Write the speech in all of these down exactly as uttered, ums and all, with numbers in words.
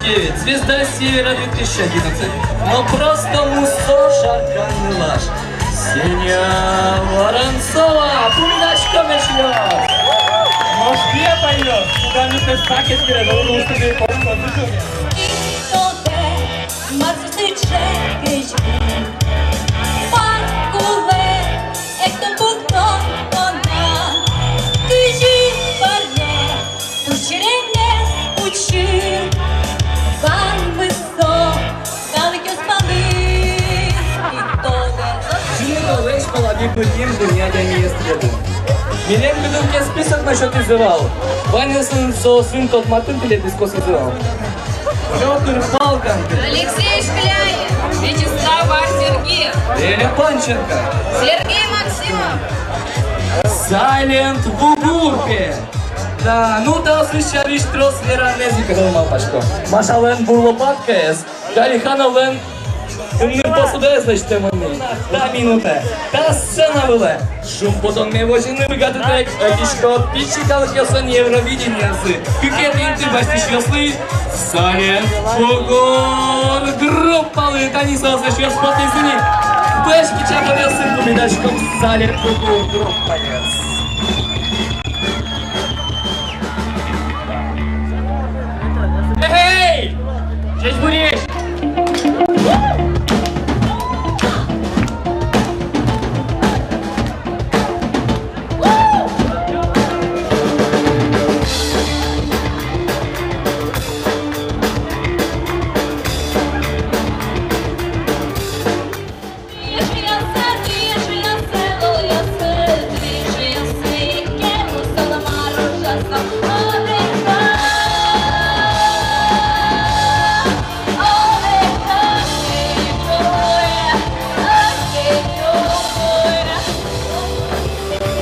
девять, «Звезда Севера» две тысячи одиннадцать. Но просто мусо шаркан нылаш. Ксения Воронцова, пумитаськом, эшъёс. Нош пие поёт, куда не ты сакет передал, лучше ты. Парк кулэ, эктон-пуктон понна, кызьы паръя, туж черенез учы, ваньмыз со калыкъёс палын. Ӝыны толэзь палаби быръем дунне адямиез тӥледлы. Милем кыдылке список но сётӥзы вал. Ваньзэ соосын тодматын тӥледыз косӥзы вал. Пётр Палкан. Алексей Шкляев. Вячеслав Арсергиев. Леля Панченко. Сергей Максимов. Silent Woo Goore, пе. Да, ну, таосыз сярысь трос веранэз ик ӧвӧл, малпасько. Машалэн бур лопаткаез, Галихановлэн ымныр посудаез лэсьтэмын ни. Та минутэ, та сцена вылэ шумпотонме возьыны быгатытэк ӧтисько пичи калыкъёслэн Евровидениязы кыкетӥ инты басьтӥсьёслы, Silent Woo Goore группалы. Тани соос, эшъёс, потӥзы ни. Пӧсь кичапонъёсын пумитаськом Silent Woo Goore группаез. Эй! Ӟечбуресь!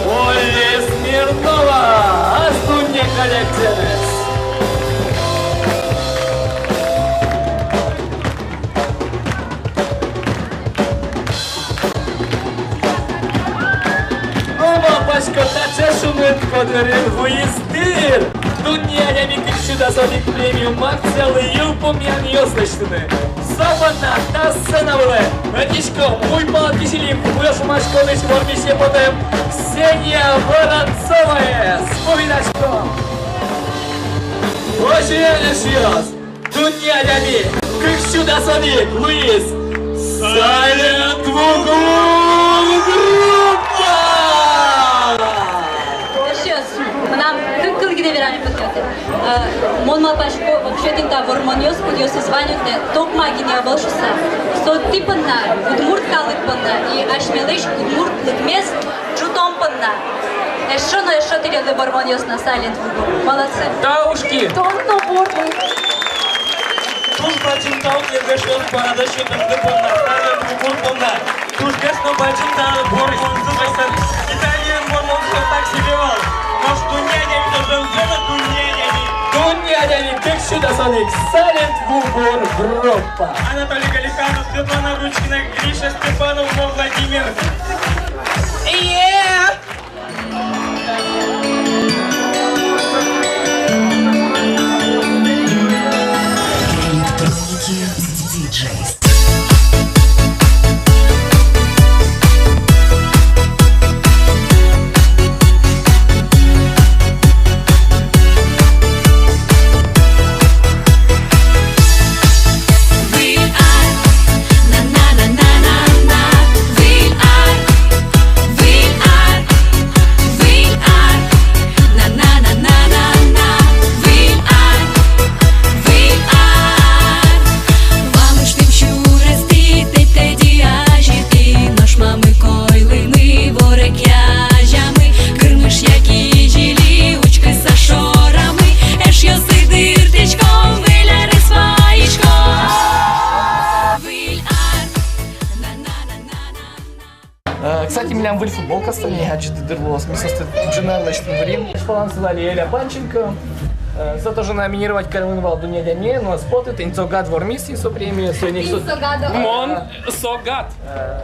Оля Смирнова, «Ас дунне» коллекциямес. Ну, малпасько, таӵе шуныт куддыръя вуиз дыр дунне адями кык сю дас одӥг премиум акциялы йылпумъянъёс лэсьтыны. Со понна та сцена вылэ ӧтиськом уйпал кизили, куке шумаськонысь вормисе потэм Ксения Воронцоваез. Пумитаськом. Озьыен, эшъёс. Дунне адями кык сю дас одӥг луиз Silent Woo Goore группа! Эшъёс, мынам кык кыл гинэ вераме потэ. Э, мон малпасько, вообще тӥни та вормонъёс, кудъёсыз вань ик, токма гинэ ӧвӧл шуыса. Со тӥ понна, удмурт калык понна, и асьмелэсь удмуртлыкмес ӝутон понна. Эшшо но эшшо тӥледлы вормонъёс на Silent Woo Goore. Молодцы. Тау, ушки. Тон но вормы. Туж бадӟым тау, эшъёс, парадэ сётэмды понна, Silent Woo Goore понна. Туж гес но бадӟым тау вормонзы. Италиын вормонзы так себе вал. Нош дунне адями тоже, дунне адями. Дунне адями кык сю дас одӥг, Silent Woo Goore группа. Анатолий Галиханов, Светлана Ручкина, Гриша Степанов, Владимир. Е! Электроники диджей. Э, кстати, милям выль футболкаос, тани, значит, дыр луоз, ми соосты ӝыны ар лэсьтыны вырим. Фалансылали Эля Панченко. Э, со тоже номинировать каремын вал дунне адями, но ӧз поты, тӥни со гад вормиз, тӥни со премия, со ник со. Тӥни со гад. Мон со гад. Э,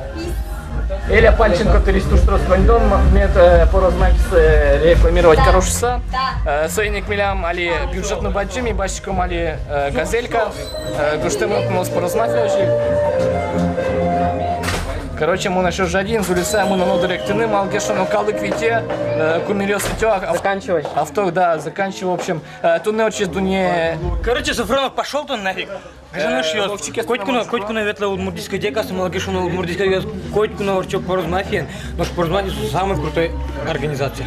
Эля Панченко, тӥлесьтыз туж трос коньдон, м-, мед, э, Порозмафиез, э, рекламировать кароз шуыса. Э, соин ик милям али бюджет но бадӟым, ми басьтӥськом али, э, газелька. Э, гожтэмын, мон Порозмафи озьы. Короче, мон эшшо жадиын, улицае мыноно дыректыны, малы ке шуоно калык вите, э, кумиръёс витё, а, заканчивай. Авто, да, заканчивай, в общем. Э, туннэ ортчиз дунне. Короче, Софронов, пошёл ты нафиг. Э, Вовчик, котьку но, котьку но ветлэ удмурт дискотекаосы, малы ке шуоно удмурт дискотекаос котьку но ортчо Порозмафиен, нош Порозмафи самый крутой организация.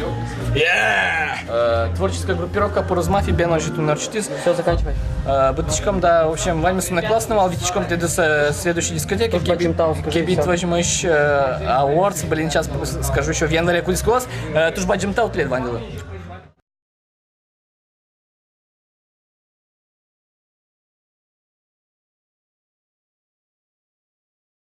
Э, творческая группировка Порозмафи бен озьы туннэ ортчытӥз. Всё, заканчивай. Э, быдтӥськом, да, в общем, ваньмыз туннэ классно вал, витиськом тӥледыз, э, следующей дискотеке, Кебит, Кебит возьмысь, э, Awards, блин, сейчас скажу ещё, в январе кудӥз кылоз. Э, туж бадӟым тау тӥледлы ваньдылы.